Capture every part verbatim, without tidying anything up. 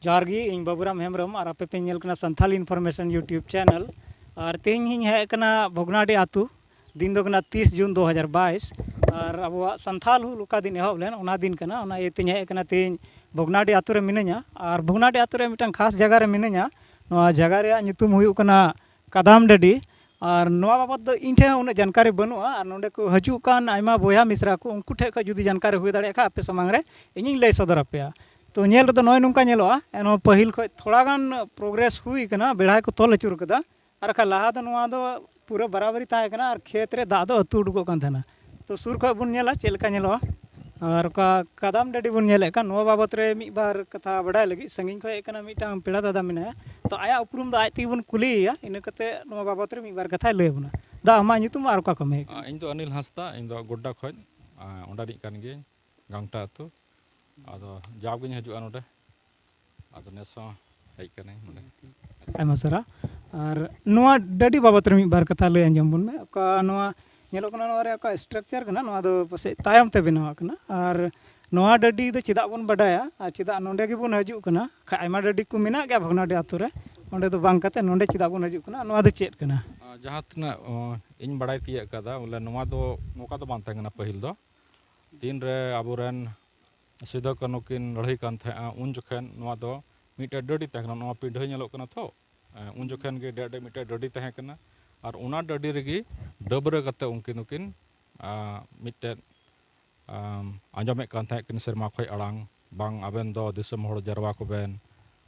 ᱡᱚᱦᱟᱨ ᱜᱮ, ᱤᱧ ᱵᱟᱵᱩᱨᱟᱢ ᱦᱮᱢᱵᱨᱚᱢ ᱟᱨ ᱟᱯᱮ ᱯᱮ ᱧᱮᱞ ᱠᱟᱱᱟ ᱥᱟᱱᱛᱷᱟᱞ ᱤᱱᱯᱷᱚᱨᱢᱮᱥᱚᱱ YouTube ᱪᱮᱱᱮᱞ᱾ ᱟᱨ ᱛᱮᱦᱮᱧ ᱤᱧ ᱦᱮᱡ ᱟᱠᱟᱱᱟ ᱵᱷᱚᱜᱽᱱᱟᱰᱤ ᱟᱹᱛᱩ᱾ ᱫᱤᱱ ᱫᱚ ᱠᱟᱱᱟ ᱛᱤᱥ ᱡᱩᱱ ᱫᱩ ᱦᱟᱡᱟᱨ ᱵᱟᱭᱤᱥ᱾ ᱟᱨ ᱟᱵᱚᱣᱟᱜ ᱥᱟᱱᱛᱷᱟᱞ ᱦᱩᱞ ᱚᱠᱟ ᱫᱤᱱ ᱮᱦᱚᱵ ᱞᱮᱱ, ᱚᱱᱟ ᱫᱤᱱ ᱠᱟᱱᱟ᱾ ᱚᱱᱟ ᱤᱭᱟᱹᱛᱮᱧ ᱦᱮᱡ ᱟᱠᱟᱱᱟ ᱛᱮᱦᱮᱧ ᱵᱷᱚᱜᱽᱱᱟᱰᱤ ᱟᱹᱛᱩ ᱨᱮ ᱢᱤᱱᱟᱹᱧᱟ᱾ ᱟᱨ ᱵᱷᱚᱜᱽᱱᱟᱰᱤ ᱟᱹᱛᱩ ᱨᱮ ᱢᱤᱫᱴᱟᱝ ᱠᱷᱟᱥ ᱡᱟᱭᱜᱟ ᱨᱮ ᱢᱤᱱᱟᱹᱧᱟ᱾ ᱱᱚᱣᱟ ᱡᱟᱭᱜᱟ ᱨᱮᱭᱟᱜ ᱧᱩᱛᱩᱢ ᱦᱩᱭᱩᱜ ᱠᱟᱱᱟ ᱠᱟᱫᱟᱢ ᱰᱟᱹᱰᱤ᱾ ᱟᱨ ᱱᱚᱣᱟ ᱵᱟᱵᱚᱫ ᱫᱚ ᱤᱧ ᱴᱷᱮᱱ ᱦᱚᱸ ᱩᱱᱟᱹᱜ ᱡᱟᱱᱠᱟᱨᱤ ᱵᱟᱹᱱᱩᱜᱼᱟ᱾ ᱟᱨ ᱱᱚᱸᱰᱮ ᱠᱚ ᱦᱤᱡᱩᱜ ᱠᱟᱱ ᱟᱭᱢᱟ ᱵᱚᱭᱦᱟ ᱢᱤᱥᱨᱟ ᱠᱚ, ᱩᱱᱠᱩ ᱴᱷᱮᱱ ᱠᱷᱚᱱ ᱡᱩᱫᱤ ᱡᱟᱱᱠᱟᱨᱤ ᱦᱩᱭ ᱫᱟᱲᱮᱭᱟᱜ ᱠᱷᱟᱱ ᱟᱯᱮ ᱥᱟᱢᱟᱝ ᱨᱮ ᱤᱧᱤᱧ ᱞᱟᱹᱭ ᱥᱚᱫᱚᱨ ᱟᱯᱮᱭᱟ᱾ ᱛᱚ ᱧᱮᱞ ᱨᱮᱫᱚ ᱱᱚᱜᱼᱚᱭ ᱱᱚᱝᱠᱟ ᱧᱮᱞᱚᱜᱼᱟ, ᱮᱱᱦᱚᱸ ᱯᱟᱹᱦᱤᱞ ᱠᱷᱚᱱ ᱛᱷᱚᱲᱟ ᱜᱟᱱ ᱯᱨᱚᱜᱨᱮᱥ ᱦᱩᱭ ᱠᱟᱱᱟ, ᱵᱮᱲᱦᱟᱭ ᱠᱚ ᱛᱚᱞ ᱟᱹᱪᱩᱨ ᱠᱟᱫᱟ᱾ ᱟᱨ ᱵᱟᱠᱷᱟᱱ ᱞᱟᱦᱟ ᱫᱚ ᱱᱚᱣᱟ ᱫᱚ ᱯᱩᱨᱟᱹ ᱵᱟᱨᱟᱵᱟᱨᱤ ᱛᱟᱦᱮᱸ ᱠᱟᱱᱟ ᱟᱨ ᱠᱷᱮᱛ ᱨᱮ ᱫᱟᱜ ᱫᱚ ᱟᱹᱛᱩ ᱩᱰᱩᱠᱚᱜ ᱠᱟᱱ ᱛᱟᱦᱮᱱᱟ᱾ ᱛᱚ ᱥᱩᱨ ᱠᱷᱚᱱ ᱵᱚᱱ ᱧᱮᱞᱟ ᱪᱮᱫ ᱞᱮᱠᱟ ᱧᱮᱞᱚᱜᱼᱟ᱾ ᱟᱨ ᱚᱠᱟ ᱠᱟᱫᱟᱢ ᱰᱟᱹᱰᱤ ᱵᱚᱱ ᱧᱮᱞᱮᱫ ᱠᱟᱱ, ᱱᱚᱣᱟ ᱵᱟᱵᱚᱫ ᱨᱮ ᱢᱤᱫ ᱵᱟᱨ ᱠᱟᱛᱷᱟ ᱵᱟᱰᱟᱭ ᱞᱟᱹᱜᱤᱫ ᱥᱟᱺᱜᱤᱧ ᱠᱷᱚᱱ ᱦᱮᱡ ᱠᱟᱱᱟ ᱢᱤᱫᱴᱟᱝ ᱯᱮᱲᱟ ᱫᱟᱫᱟ ᱢᱮᱱᱟᱭᱟ᱾ ᱛᱚ ᱟᱭᱟᱜ ᱩᱯᱨᱩᱢ ᱫᱚ ᱟᱡ ᱛᱮᱜᱮ ᱵᱚᱱ ᱠᱩᱞᱤᱭᱮᱭᱟ, ᱤᱱᱟᱹ ᱠᱟᱛᱮ ᱱᱚᱣᱟ ᱵᱟᱵᱚᱫ ᱨᱮ ᱢᱤᱫ ᱵᱟᱨ ᱠᱟᱛᱷᱟᱭ ᱞᱟᱹᱭ ᱟᱵᱚᱱᱟ᱾ ᱫᱟ, ᱟᱢᱟᱜ ᱧᱩᱛᱩᱢ ᱟᱨ ᱚᱠᱟ ᱠᱷᱚᱱ ᱮᱢ ᱦᱮᱡ ᱠᱟᱱᱟ? ᱟ, ᱤᱧ ᱫᱚ ᱟᱱᱤᱞ ᱦᱟᱸᱥᱫᱟ, ᱤᱧ ᱫᱚ ᱜᱚᱰᱰᱟ ᱠᱷᱚᱱ, ᱟ, ᱚᱸᱰᱮᱱᱤᱡ ᱠᱟᱱ ᱜᱤᱭᱟᱹᱧ, ᱜᱟᱝᱴᱟ ᱟᱹᱛᱩ᱾ ᱟᱫᱚ ᱡᱟᱣᱜᱤᱧ ᱦᱤᱡᱩᱜᱼᱟ ᱱᱚᱰᱮ, ᱟᱫᱚ ᱱᱮᱥ ᱦᱚᱸ ᱦᱮᱡ ᱠᱟᱹᱱᱟᱹᱧ ᱱᱚᱰᱮ᱾ ᱟᱭᱢᱟ ᱥᱟᱨᱦᱟᱣ᱾ ᱟᱨ ᱱᱚᱣᱟ ᱰᱟᱹᱰᱤ ᱵᱟᱵᱚᱫ ᱨᱮ ᱢᱤᱫ ᱵᱟᱨ ᱠᱟᱛᱷᱟ ᱞᱟᱹᱭ ᱟᱸᱡᱚᱢ ᱵᱚᱱ ᱢᱮ᱾ ᱚᱠᱟ ᱱᱚᱣᱟ ᱧᱮᱞᱚᱜ ᱠᱟᱱᱟ, ᱱᱚᱣᱟ ᱨᱮ ᱚᱠᱟ ᱥᱴᱨᱟᱠᱪᱟᱨ ᱠᱟᱱᱟ, ᱱᱚᱣᱟ ᱫᱚ ᱯᱟᱥᱮᱡ ᱛᱟᱭᱚᱢ ᱛᱮ ᱵᱮᱱᱟᱣᱟᱜ ᱠᱟᱱᱟ᱾ ᱟᱨ ᱱᱚᱣᱟ ᱰᱟᱹᱰᱤ ᱫᱚ ᱪᱮᱫᱟᱜ ᱵᱚᱱ ᱵᱟᱰᱟᱭᱟ ᱟᱨ ᱪᱮᱫᱟᱜ ᱱᱚᱰᱮ ᱜᱮᱵᱚᱱ ᱦᱤᱡᱩᱜ ᱠᱟᱱᱟ? ᱠᱷᱟᱡ ᱟᱭᱢᱟ ᱰᱟᱹᱰᱤ ᱠᱚ ᱢᱮᱱᱟᱜ ᱜᱮᱭᱟ ᱵᱷᱚᱜᱽᱱᱟᱰᱤ ᱟᱹᱛᱩ ᱨᱮ, ᱚᱸᱰᱮ ᱫᱚ ᱵᱟᱝ ᱠᱟᱛᱮ ᱱᱚᱰᱮ ᱪᱮᱫᱟᱜ ᱵᱚᱱ ᱦᱤᱡᱩᱜ ᱠᱟᱱᱟ? ᱱᱚᱣᱟ ᱫᱚ ᱪᱮᱫ ᱠᱟᱱᱟ? ᱟ, ᱡᱟᱦᱟᱸ ᱛᱤᱱᱟᱹᱜ, ᱚ, ᱤᱧ ᱵᱟᱲᱟᱭ ᱛᱤᱭᱟᱹᱜ ᱠᱟᱫᱟ, ᱵᱚᱞᱮ ᱱᱚᱣᱟ ᱫᱚ ᱱᱚᱝᱠᱟ ᱫᱚ ᱵᱟᱝ ᱛᱟᱦᱮᱸ ᱠᱟᱱᱟ ᱯᱟᱹᱦᱤᱞ ᱫᱚ᱾ ᱛᱤᱱ ᱨᱮ ᱟᱵᱚᱨᱮᱱ ᱥᱤᱫᱩ ᱠᱟᱹᱱᱦᱩ ᱠᱤᱱ ᱞᱟᱹᱲᱦᱟᱹᱭ ᱠᱟᱱ ᱛᱟᱦᱮᱸᱜᱼᱟ, ᱩᱱ ᱡᱚᱠᱷᱮᱱ ᱱᱚᱣᱟ ᱫᱚ ᱢᱤᱫᱴᱮᱡ ᱰᱟᱹᱰᱤ ᱛᱟᱦᱮᱸ ᱠᱟᱱᱟ᱾ ᱱᱚᱣᱟ ᱯᱤᱸᱰᱷᱟᱹ ᱧᱮᱞᱚᱜ ᱠᱟᱱᱟ ᱛᱚ, ᱮ, ᱩᱱ ᱡᱚᱠᱷᱮᱱ ᱜᱮ ᱰᱮ-, ᱰᱮ-, ᱢᱤᱫᱴᱮᱡ ᱰᱟᱹᱰᱤ ᱛᱟᱦᱮᱸ ᱠᱟᱱᱟ᱾ ᱟᱨ ᱚᱱᱟ ᱰᱟᱹᱰᱤ ᱨᱮᱜᱮ ᱰᱟᱹᱵᱽᱨᱟᱹ ᱠᱟᱛᱮ ᱩᱱᱠᱤᱱ ᱫᱚᱠᱤᱱ, ᱟ, ᱢᱤᱫᱴᱮᱡ, ᱟᱢ, ᱟᱸᱡᱚᱢᱮᱫ ᱠᱟᱱ ᱛᱟᱦᱮᱸᱫ ᱠᱤᱱ ᱥᱮᱨᱢᱟ ᱠᱷᱚᱱ ᱟᱲᱟᱝ, "ᱵᱟᱝ, ᱟᱵᱮᱱ ᱫᱚ ᱫᱤᱥᱚᱢ ᱦᱚᱲ ᱡᱟᱨᱣᱟ ᱠᱚᱵᱮᱱ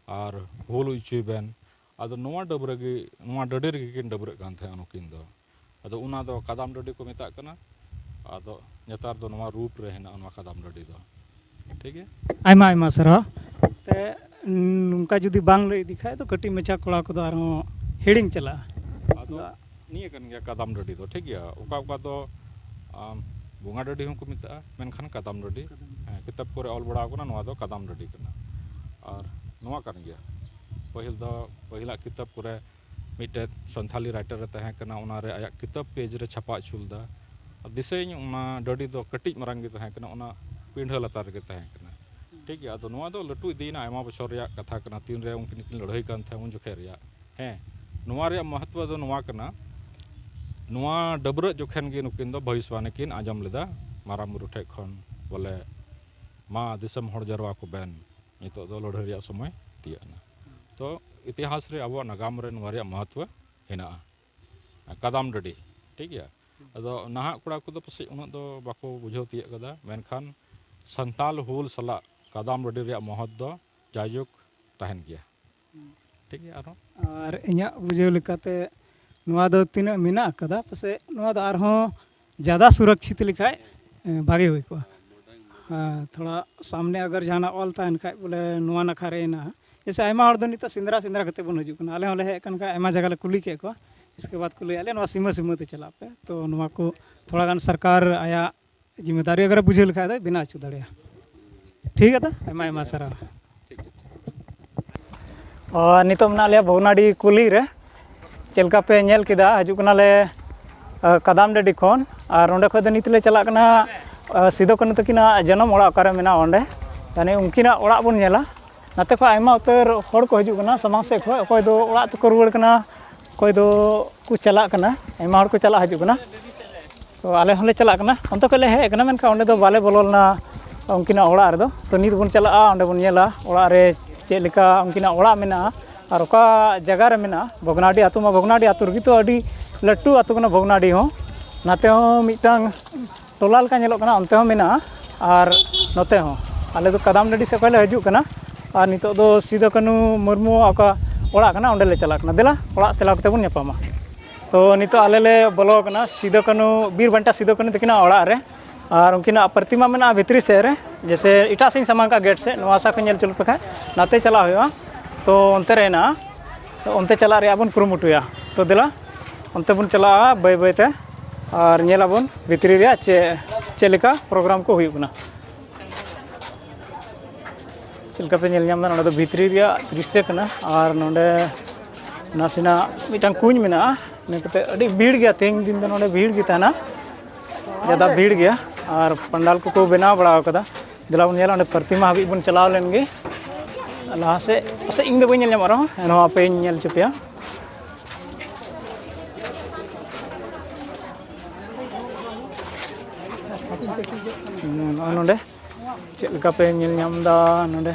ᱟᱨ ᱦᱩᱞ ᱚᱪᱚᱭ ᱵᱮᱱ᱾" ᱟᱫᱚ ᱱᱚᱣᱟ ᱰᱟᱹᱵᱽᱨᱟᱹ ᱜᱮ, ᱱᱚᱣᱟ ᱰᱟᱹᱰᱤ ᱨᱮᱜᱮ ᱠᱤᱱ ᱰᱟᱹᱵᱽᱨᱟᱹᱜ ᱠᱟᱱ ᱛᱟᱦᱮᱸᱫ ᱱᱩᱠᱤᱱ ᱫᱚ᱾ ᱟᱫᱚ ᱚᱱᱟ ᱫᱚ ᱠᱟᱫᱟᱢ ᱰᱟᱹᱰᱤ ᱠᱚ ᱢᱮᱛᱟᱜ ᱠᱟᱱᱟ᱾ ᱟᱫᱚ ᱱᱮᱛᱟᱨ ᱫᱚ ᱱᱚᱣᱟ ᱨᱩᱯ ᱨᱮ ᱦᱮᱱᱟᱜᱼᱟ ᱱᱚᱣᱟ ᱠᱟᱫᱟᱢ ᱰᱟᱹᱰᱤ ᱫᱚ᱾ ᱴᱷᱤᱠ ᱜᱮᱭᱟ? ᱟᱭᱢᱟ ᱟᱭᱢᱟ ᱥᱟᱨᱦᱟᱣ᱾ ᱛᱮ, ᱱᱚᱝᱠᱟ ᱡᱩᱫᱤ ᱵᱟᱝ ᱞᱟᱹᱭ ᱤᱫᱤ ᱠᱷᱟᱡ ᱫᱚ ᱠᱟᱹᱴᱤᱡ ᱢᱟᱪᱷᱟ ᱠᱚᱲᱟ ᱠᱚᱫᱚ ᱟᱨᱦᱚᱸ ᱦᱤᱲᱤᱧ ᱪᱟᱞᱟᱜᱼᱟ᱾ ᱟᱫᱚ ᱱᱤᱭᱟᱹ ᱠᱟᱱ ᱜᱮᱭᱟ ᱠᱟᱫᱟᱢ ᱰᱟᱹᱰᱤ ᱫᱚ, ᱴᱷᱤᱠ ᱜᱮᱭᱟ? ᱚᱠᱟ ᱚᱠᱟ ᱫᱚ, ᱟᱢ, ᱵᱚᱸᱜᱟ ᱰᱟᱹᱰᱤ ᱦᱚᱸᱠᱚ ᱢᱮᱛᱟᱜᱼᱟ, ᱢᱮᱱᱠᱷᱟᱱ ᱠᱟᱫᱟᱢ ᱰᱟᱹᱰᱤ, ᱦᱮᱸ, ᱠᱤᱛᱟᱹᱵ ᱠᱚᱨᱮ ᱚᱞ ᱵᱟᱲᱟ ᱟᱠᱟᱱᱟ, ᱱᱚᱣᱟ ᱫᱚ ᱠᱟᱫᱟᱢ ᱰᱟᱹᱰᱤ ᱠᱟᱱᱟ᱾ ᱟᱨ ᱱᱚᱣᱟ ᱠᱟᱱ ᱜᱮᱭᱟ, ᱯᱟᱹᱦᱤᱞ ᱫᱚ, ᱯᱟᱹᱦᱤᱞᱟᱜ ᱠᱤᱛᱟᱹᱵ ᱠᱚᱨᱮ ᱢᱤᱫᱴᱮᱡ ᱥᱟᱱᱛᱷᱟᱞᱤ ᱨᱟᱭᱴᱟᱨ ᱮ ᱛᱟᱦᱮᱸ ᱠᱟᱱᱟ, ᱚᱱᱟᱨᱮ ᱟᱭᱟᱜ ᱠᱤᱛᱟᱹᱵ ᱯᱮᱡᱽ ᱨᱮ ᱪᱷᱟᱯᱟ ᱦᱚᱪᱚ ᱞᱮᱫᱟ᱾ ᱟᱨ ᱫᱤᱥᱟᱹᱭᱟᱹᱧ, ᱚᱱᱟ ᱰᱟᱹᱰᱤ ᱫᱚ ᱠᱟᱹᱴᱤᱡ ᱢᱟᱨᱟᱝ ᱜᱮ ᱛᱟᱦᱮᱸ ᱠᱟᱱᱟ, ᱚᱱᱟ ᱯᱤᱸᱰᱷᱟᱹ ᱞᱟᱛᱟᱨ ᱨᱮᱜᱮ ᱛᱟᱦᱮᱸ ᱠᱟᱱᱟ᱾ ᱴᱷᱤᱠ ᱜᱮᱭᱟ, ᱟᱫᱚ ᱱᱚᱣᱟ ᱫᱚ ᱞᱟᱹᱴᱩ ᱤᱫᱤᱭᱮᱱᱟ, ᱟᱭᱢᱟ ᱵᱚᱪᱷᱚᱨ ᱨᱮᱭᱟᱜ ᱠᱟᱛᱷᱟ ᱠᱟᱱᱟ, ᱛᱤᱱ ᱨᱮ ᱩᱱᱠᱤᱱ ᱠᱤᱱ ᱞᱟᱹᱲᱦᱟᱹᱭ ᱠᱟᱱ ᱛᱟᱦᱮᱸᱫ ᱩᱱ ᱡᱚᱠᱷᱮᱡ ᱨᱮᱭᱟᱜ᱾ ᱦᱮᱸ, ᱱᱚᱣᱟ ᱨᱮᱭᱟᱜ ᱢᱚᱦᱚᱛᱛᱚ ᱫᱚ ᱱᱚᱣᱟ ᱠᱟᱱᱟ, ᱱᱚᱣᱟ ᱰᱟᱹᱵᱽᱨᱟᱹᱜ ᱡᱚᱠᱷᱮᱱ ᱜᱮ ᱱᱩᱠᱤᱱ ᱫᱚ ᱵᱷᱚᱵᱤᱥᱵᱟᱱᱤ ᱠᱤᱱ ᱟᱸᱡᱚᱢ ᱞᱮᱫᱟ ᱢᱟᱨᱟᱝ ᱵᱩᱨᱩ ᱴᱷᱮᱡ ᱠᱷᱚᱱ, ᱵᱚᱞᱮ, "ᱢᱟ ᱫᱤᱥᱚᱢ ᱦᱚᱲ ᱡᱟᱨᱣᱟ ᱠᱚ ᱵᱮᱱ, ᱱᱤᱛᱚᱜ ᱫᱚ ᱞᱟᱹᱲᱦᱟᱹᱭ ᱨᱮᱭᱟᱜ ᱥᱚᱢᱚᱭ ᱛᱤᱭᱟᱹᱜ ᱮᱱᱟ᱾" ᱛᱚ ᱤᱛᱤᱦᱟᱥ ᱨᱮ, ᱟᱵᱚᱣᱟᱜ ᱱᱟᱜᱟᱢ ᱨᱮ ᱱᱚᱣᱟ ᱨᱮᱭᱟᱜ ᱢᱚᱦᱚᱛᱛᱚ ᱦᱮᱱᱟᱜᱼᱟ, ᱠᱟᱫᱟᱢ ᱰᱟᱹᱰᱤ, ᱴᱷᱤᱠ ᱜᱮᱭᱟ᱾ ᱟᱫᱚ ᱱᱟᱦᱟᱜ ᱠᱚᱲᱟ ᱠᱚᱫᱚ ᱯᱟᱥᱮᱡ ᱩᱱᱟᱹᱜ ᱫᱚ ᱵᱟᱠᱚ ᱵᱩᱡᱷᱟᱹᱣ ᱛᱤᱭᱟᱹᱜ ᱠᱟᱫᱟ, ᱢᱮᱱᱠᱷᱟᱱ ᱥᱟᱱᱛᱟᱞ ᱦᱩᱞ ᱥᱟᱞᱟᱜ ᱠᱟᱫᱟᱢ ᱰᱟᱹᱰᱤ ᱨᱮᱭᱟᱜ ᱢᱚᱦᱚᱛ ᱫᱚ ᱡᱟᱭᱡᱩᱜᱽ ᱛᱟᱦᱮᱱ ᱜᱮᱭᱟ᱾ ᱴᱷᱤᱠ ᱜᱮᱭᱟ, ᱟᱨᱦᱚᱸ ᱟᱨ ᱤᱧᱟᱹᱜ ᱵᱩᱡᱷᱟᱹᱣ ᱞᱮᱠᱟᱛᱮ ᱱᱚᱣᱟ ᱫᱚ ᱛᱤᱱᱟᱹᱜ ᱢᱮᱱᱟᱜ ᱟᱠᱟᱫᱟ, ᱯᱟᱥᱮᱡ ᱱᱚᱣᱟ ᱫᱚ ᱟᱨᱦᱚᱸ ᱡᱟᱫᱟ ᱥᱩᱨᱚᱠᱪᱷᱤᱛ ᱞᱮᱠᱷᱟᱡ, ᱮ, ᱵᱷᱟᱜᱮ ᱦᱩᱭ ᱠᱚᱜᱼᱟ᱾ ᱦᱮᱸ, ᱛᱷᱚᱲᱟ ᱥᱟᱢᱱᱮ ᱟᱜᱟᱨ ᱡᱟᱦᱟᱱᱟᱜ ᱚᱞ ᱛᱟᱦᱮᱱ ᱠᱷᱟᱡ, ᱵᱚᱞᱮ, ᱱᱚᱣᱟ ᱱᱟᱠᱷᱟ ᱨᱮ ᱦᱮᱱᱟᱜᱼᱟ᱾ ᱡᱮᱭᱥᱮ, ᱟᱭᱢᱟ ᱦᱚᱲ ᱫᱚ ᱱᱤᱛᱚᱜ ᱥᱮᱸᱫᱽᱨᱟ ᱥᱮᱸᱫᱽᱨᱟ ᱠᱟᱛᱮ ᱵᱚᱱ ᱦᱤᱡᱩᱜ ᱠᱟᱱᱟ, ᱟᱞᱮ ᱦᱚᱸᱞᱮ ᱦᱮᱡ ᱟᱠᱟᱱ ᱠᱷᱟᱡ ᱟᱭᱢᱟ ᱡᱟᱭᱜᱟ ᱞᱮ ᱠᱩᱞᱤ ᱠᱮᱫ ᱠᱚᱣᱟ, ᱤᱥᱠᱮ ᱵᱟᱫᱽ ᱠᱚ ᱞᱟᱹᱭ ᱟᱞᱮ ᱱᱚᱣᱟ ᱥᱤᱢᱟᱹ ᱥᱤᱢᱟᱹ ᱛᱮ ᱪᱟᱞᱟᱜ ᱯᱮ᱾ ᱛᱚ ᱱᱚᱣᱟ ᱠᱚ ᱛᱷᱚᱲᱟ ᱜᱟᱱ ᱥᱚᱨᱠᱟᱨ ᱟᱭᱟᱜ ᱡᱤᱢᱢᱮᱫᱟᱨᱤ ᱟᱜᱟᱨ ᱮ ᱵᱩᱡᱷᱟᱹᱣ ᱞᱮᱠᱷᱟᱡ ᱫᱚ ᱵᱮᱱᱟᱣ ᱦᱚᱪᱚ ᱫᱟᱲᱮᱭᱟᱜᱼᱟ᱾ ᱴᱷᱤᱠ ᱜᱮᱭᱟ, ᱛᱚ ᱟᱭᱢᱟ ᱟᱭᱢᱟ ᱥᱟᱨᱦᱟᱣ᱾ ᱟᱨ ᱱᱤᱛᱚᱜ ᱢᱮᱱᱟᱜ ᱞᱮᱭᱟ ᱵᱷᱚᱜᱽᱱᱟᱰᱤ ᱠᱩᱞᱦᱤ ᱨᱮ᱾ ᱪᱮᱫ ᱞᱮᱠᱟ ᱯᱮ ᱧᱮᱞ ᱠᱮᱫᱟ, ᱦᱤᱡᱩᱜ ᱠᱟᱱᱟᱞᱮ, ᱟ, ᱠᱟᱫᱟᱢ ᱰᱟᱹᱰᱤ ᱠᱷᱚᱱ, ᱟᱨ ᱚᱸᱰᱮ ᱠᱷᱚᱡ ᱫᱚ ᱱᱤᱛ ᱞᱮ ᱪᱟᱞᱟᱜ ᱠᱟᱱᱟ, ᱟ, ᱥᱤᱫᱩ ᱠᱟᱹᱱᱦᱩ ᱛᱟᱹᱠᱤᱱᱟᱜ ᱡᱟᱱᱟᱢ ᱚᱲᱟᱜ ᱚᱠᱟᱨᱮ ᱢᱮᱱᱟᱜᱼᱟ ᱚᱸᱰᱮ, ᱭᱟᱱᱤ ᱩᱱᱠᱤᱱᱟᱜ ᱚᱲᱟᱜ ᱵᱚᱱ ᱧᱮᱞᱟ᱾ ᱱᱟᱛᱮ ᱠᱷᱚᱱ ᱟᱭᱢᱟ ᱩᱛᱟᱹᱨ ᱦᱚᱲ ᱠᱚ ᱦᱤᱡᱩᱜ ᱠᱟᱱᱟ ᱥᱟᱢᱟᱝ ᱥᱮᱫ ᱠᱷᱚᱱ, ᱚᱠᱚᱭ ᱫᱚ ᱚᱲᱟᱜ ᱛᱮᱠᱚ ᱨᱩᱣᱟᱹᱲ ᱠᱟᱱᱟ, ᱚᱠᱚᱭ ᱫᱚ ᱠᱚ ᱪᱟᱞᱟᱜ ᱠᱟᱱᱟ, ᱟᱭᱢᱟ ᱦᱚᱲ ᱠᱚ ᱪᱟᱞᱟᱜ ᱦᱤᱡᱩᱜ ᱠᱟᱱᱟ᱾ ᱛᱚ ᱟᱞᱮ ᱦᱚᱸᱞᱮ ᱪᱟᱞᱟᱜ ᱠᱟᱱᱟ, ᱚᱱᱛᱮ ᱠᱷᱚᱱ ᱞᱮ ᱦᱮᱡ ᱠᱟᱱᱟ, ᱢᱮᱱᱠᱷᱟᱱ ᱚᱸᱰᱮ ᱫᱚ ᱵᱟᱞᱮ ᱵᱚᱞᱚ ᱞᱮᱱᱟ ᱩᱱᱠᱤᱱᱟᱜ ᱚᱲᱟᱜ ᱨᱮᱫᱚ᱾ ᱛᱚ ᱱᱤᱛ ᱵᱚᱱ ᱪᱟᱞᱟᱜᱼᱟ, ᱚᱸᱰᱮ ᱵᱚᱱ ᱧᱮᱞᱟ ᱚᱲᱟᱜ ᱨᱮ ᱪᱮᱫ ᱞᱮᱠᱟ ᱩᱱᱠᱤᱱᱟᱜ ᱚᱲᱟᱜ ᱢᱮᱱᱟᱜᱼᱟ ᱟᱨ ᱚᱠᱟ ᱡᱟᱭᱜᱟ ᱨᱮ ᱢᱮᱱᱟᱜᱼᱟ᱾ ᱵᱷᱚᱜᱽᱱᱟᱰᱤ ᱟᱹᱛᱩ ᱢᱟ ᱵᱷᱚᱜᱽᱱᱟᱰᱤ ᱟᱹᱛᱩ ᱨᱮᱜᱮ, ᱛᱚ ᱟᱹᱰᱤ ᱞᱟᱹᱴᱩ ᱟᱹᱛᱩ ᱠᱟᱱᱟ ᱵᱷᱚᱜᱽᱱᱟᱰᱤ ᱦᱚᱸ᱾ ᱱᱟᱛᱮ ᱦᱚᱸ ᱢᱤᱫᱴᱟᱝ ᱴᱚᱞᱟ ᱞᱮᱠᱟ ᱧᱮᱞᱚᱜ ᱠᱟᱱᱟ, ᱚᱱᱛᱮ ᱦᱚᱸ ᱢᱮᱱᱟᱜᱼᱟ᱾ ᱟᱨ ᱱᱚᱛᱮ ᱦᱚᱸ ᱟᱞᱮ ᱫᱚ ᱠᱟᱫᱟᱢ ᱰᱟᱹᱰᱤ ᱥᱮᱫ ᱠᱷᱚᱱ ᱞᱮ ᱦᱤᱡᱩᱜ ᱠᱟᱱᱟ᱾ ᱟᱨ ᱱᱤᱛᱚᱜ ᱫᱚ ᱥᱤᱫᱩ ᱠᱟᱹᱱᱦᱩ ᱢᱩᱨᱢᱩᱣᱟᱜ ᱚᱠᱟ ᱚᱲᱟᱜ ᱠᱟᱱᱟ, ᱚᱸᱰᱮ ᱞᱮ ᱪᱟᱞᱟᱜ ᱠᱟᱱᱟ᱾ ᱫᱮᱞᱟ, ᱚᱲᱟᱜ ᱪᱟᱞᱟᱣ ᱠᱟᱛᱮ ᱵᱚᱱ ᱧᱟᱯᱟᱢᱟ᱾ ᱛᱚ ᱱᱤᱛᱚᱜ ᱟᱞᱮ ᱞᱮ ᱵᱚᱞᱚ ᱟᱠᱟᱱᱟ ᱥᱤᱫᱩ ᱠᱟᱹᱱᱦᱩ, ᱵᱤᱨ ᱵᱟᱱᱴᱟ ᱥᱤᱫᱩ ᱠᱟᱹᱱᱦᱩ ᱛᱟᱹᱠᱤᱱᱟᱜ ᱚᱲᱟᱜ ᱨᱮ᱾ ᱟᱨ ᱩᱱᱠᱤᱱᱟᱜ ᱯᱨᱚᱛᱤᱢᱟ ᱢᱮᱱᱟᱜᱼᱟ ᱵᱷᱤᱛᱨᱤ ᱥᱮᱫ ᱨᱮ, ᱡᱮᱭᱥᱮ ᱮᱴᱟᱜ ᱥᱮᱫ ᱤᱧ ᱥᱟᱢᱟᱝ ᱠᱟᱜᱼᱟ ᱜᱮᱴ ᱥᱮᱫ, ᱱᱚᱣᱟ ᱥᱟᱦ ᱠᱷᱚᱱ ᱧᱮᱞ ᱦᱚᱪᱚ ᱞᱮᱯᱮ ᱠᱷᱟᱡ ᱱᱟᱛᱮ ᱪᱟᱞᱟᱜ ᱦᱩᱭᱩᱜᱼᱟ᱾ ᱛᱚ ᱚᱱᱛᱮ ᱨᱮ ᱦᱮᱱᱟᱜᱼᱟ, ᱛᱚ ᱚᱱᱛᱮ ᱪᱟᱞᱟᱜ ᱨᱮᱭᱟᱜ ᱵᱚᱱ ᱠᱩᱨᱩᱢᱩᱴᱩᱭᱟ᱾ ᱛᱚ ᱫᱮᱞᱟ, ᱚᱱᱛᱮ ᱵᱚᱱ ᱪᱟᱞᱟᱜᱼᱟ ᱵᱟᱹᱭ ᱵᱟᱹᱭ ᱛᱮ, ᱟᱨ ᱧᱮᱞ ᱟᱵᱚᱱ ᱵᱷᱤᱛᱨᱤ ᱨᱮᱭᱟᱜ ᱪᱮᱫ, ᱪᱮᱫ ᱞᱮᱠᱟ ᱯᱨᱳᱜᱨᱟᱢ ᱠᱚ ᱦᱩᱭᱩᱜ ᱠᱟᱱᱟ᱾ ᱪᱮᱫ ᱞᱮᱠᱟ ᱯᱮ ᱧᱮᱞ ᱧᱟᱢ ᱮᱫᱟ, ᱱᱚᱸᱰᱮ ᱫᱚ ᱵᱷᱤᱛᱨᱤ ᱨᱮᱭᱟᱜ ᱫᱨᱤᱥᱥᱚ ᱠᱟᱱᱟ᱾ ᱟᱨ ᱱᱚᱸᱰᱮ ᱱᱟᱥᱮᱱᱟᱜ ᱢᱤᱫᱴᱟᱝ ᱠᱩᱧ ᱢᱮᱱᱟᱜᱼᱟ, ᱤᱱᱟᱹ ᱠᱟᱛᱮ ᱟᱹᱰᱤ ᱵᱷᱤᱲ ᱜᱮᱭᱟ, ᱛᱮᱦᱮᱧ ᱫᱤᱱ ᱫᱚ ᱱᱚᱸᱰᱮ ᱵᱷᱤᱲ ᱜᱮ ᱛᱟᱦᱮᱱᱟ, ᱡᱟᱫᱟ ᱵᱷᱤᱲ ᱜᱮᱭᱟ᱾ ᱟᱨ ᱯᱟᱱᱰᱟᱞ ᱠᱚᱠᱚ ᱵᱮᱱᱟᱣ ᱵᱟᱲᱟ ᱟᱠᱟᱫᱟ᱾ ᱫᱮᱞᱟ ᱵᱚᱱ ᱧᱮᱞᱟ, ᱚᱸᱰᱮ ᱯᱨᱚᱛᱤᱢᱟ ᱦᱟᱹᱵᱤᱡ ᱵᱚᱱ ᱪᱟᱞᱟᱣ ᱞᱮᱱ ᱜᱮ᱾ ᱞᱟᱦᱟ ᱥᱮᱫ ᱯᱟᱥᱮᱡ ᱤᱧ ᱫᱚ ᱵᱟᱹᱧ ᱧᱮᱞ ᱧᱟᱢᱚᱜ ᱨᱮᱦᱚᱸ, ᱮᱱᱦᱚᱸ ᱟᱯᱮᱧ ᱧᱮᱞ ᱦᱚᱪᱚ ᱯᱮᱭᱟ᱾ ᱱᱚᱜᱼᱚᱭ ᱱᱚᱰᱮ ᱪᱮᱫ ᱞᱮᱠᱟ ᱯᱮ ᱧᱮᱞ ᱧᱟᱢ ᱮᱫᱟ ᱱᱚᱰᱮ?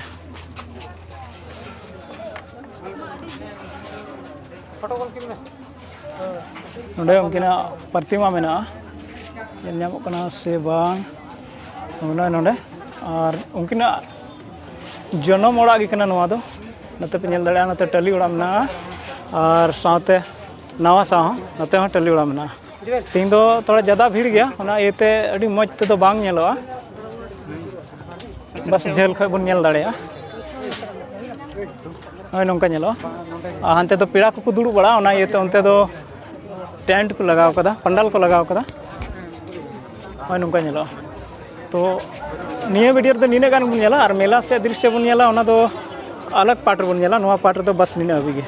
ᱱᱚᱰᱮ ᱩᱱᱠᱤᱱᱟᱜ ᱯᱨᱚᱛᱤᱢᱟ ᱢᱮᱱᱟᱜᱼᱟ, ᱧᱮᱞ ᱧᱟᱢᱚᱜ ᱠᱟᱱᱟ ᱥᱮ ᱵᱟᱝ? ᱱᱚᱜᱼᱚᱭ ᱱᱚᱰᱮ᱾ ᱟᱨ ᱩᱱᱠᱤᱱᱟᱜ ᱡᱚᱱᱚᱢ ᱚᱲᱟᱜ ᱜᱮ ᱠᱟᱱᱟ ᱱᱚᱣᱟ ᱫᱚ᱾ ᱱᱚᱛᱮ ᱯᱮ ᱧᱮᱞ ᱫᱟᱲᱮᱭᱟᱜᱼᱟ, ᱱᱚᱛᱮ ᱴᱟᱹᱞᱤ ᱚᱲᱟᱜ ᱢᱮᱱᱟᱜᱼᱟ, ᱟᱨ ᱥᱟᱶᱛᱮ ᱱᱟᱣᱟ ᱥᱟᱶ ᱦᱚᱸ ᱱᱚᱛᱮ ᱦᱚᱸ ᱴᱟᱹᱞᱤ ᱚᱲᱟᱜ ᱢᱮᱱᱟᱜᱼᱟ᱾ ᱛᱮᱦᱮᱧ ᱫᱚ ᱛᱷᱚᱲᱟ ᱡᱟᱫᱟ ᱵᱷᱤᱲ ᱜᱮᱭᱟ, ᱚᱱᱟ ᱤᱭᱟᱹᱛᱮ ᱟᱹᱰᱤ ᱢᱚᱡᱽ ᱛᱮᱫᱚ ᱵᱟᱝ ᱧᱮᱞᱚᱜᱼᱟ᱾ ᱵᱟᱥ ᱡᱷᱟᱹᱞ ᱠᱷᱚᱡ ᱵᱚᱱ ᱧᱮᱞ ᱫᱟᱲᱮᱭᱟᱜᱼᱟ᱾ ᱦᱳᱭ, ᱱᱚᱝᱠᱟ ᱧᱮᱞᱚᱜᱼᱟ᱾ ᱟᱨ ᱦᱟᱱᱛᱮ ᱫᱚ ᱯᱮᱲᱟ ᱠᱚᱠᱚ ᱫᱩᱲᱩᱵ ᱵᱟᱲᱟᱜᱼᱟ, ᱚᱱᱟ ᱤᱭᱟᱹᱛᱮ ᱚᱱᱛᱮ ᱫᱚ ᱴᱮᱱᱴ ᱠᱚ ᱞᱟᱜᱟᱣ ᱠᱟᱫᱟ, ᱯᱟᱱᱰᱟᱞ ᱠᱚ ᱞᱟᱜᱟᱣ ᱠᱟᱫᱟ᱾ ᱦᱳᱭ, ᱱᱚᱝᱠᱟ ᱧᱮᱞᱚᱜᱼᱟ᱾ ᱛᱚ ᱱᱤᱭᱟᱹ ᱵᱷᱤᱰᱤᱭᱳ ᱨᱮᱫᱚ ᱱᱤᱱᱟᱹᱜ ᱜᱟᱱ ᱵᱚᱱ ᱧᱮᱞᱟ, ᱟᱨ ᱢᱮᱞᱟ ᱥᱮᱫ ᱫᱨᱤᱥᱥᱚ ᱵᱚᱱ ᱧᱮᱞᱟ, ᱚᱱᱟ ᱫᱚ ᱟᱞᱟᱜᱽ ᱯᱟᱨᱴ ᱨᱮᱵᱚᱱ ᱧᱮᱞᱟ᱾ ᱱᱚᱣᱟ ᱯᱟᱨᱴ ᱨᱮᱫᱚ ᱵᱟᱥ ᱱᱤᱱᱟᱹᱜ ᱦᱟᱹᱵᱤᱡ ᱜᱮ᱾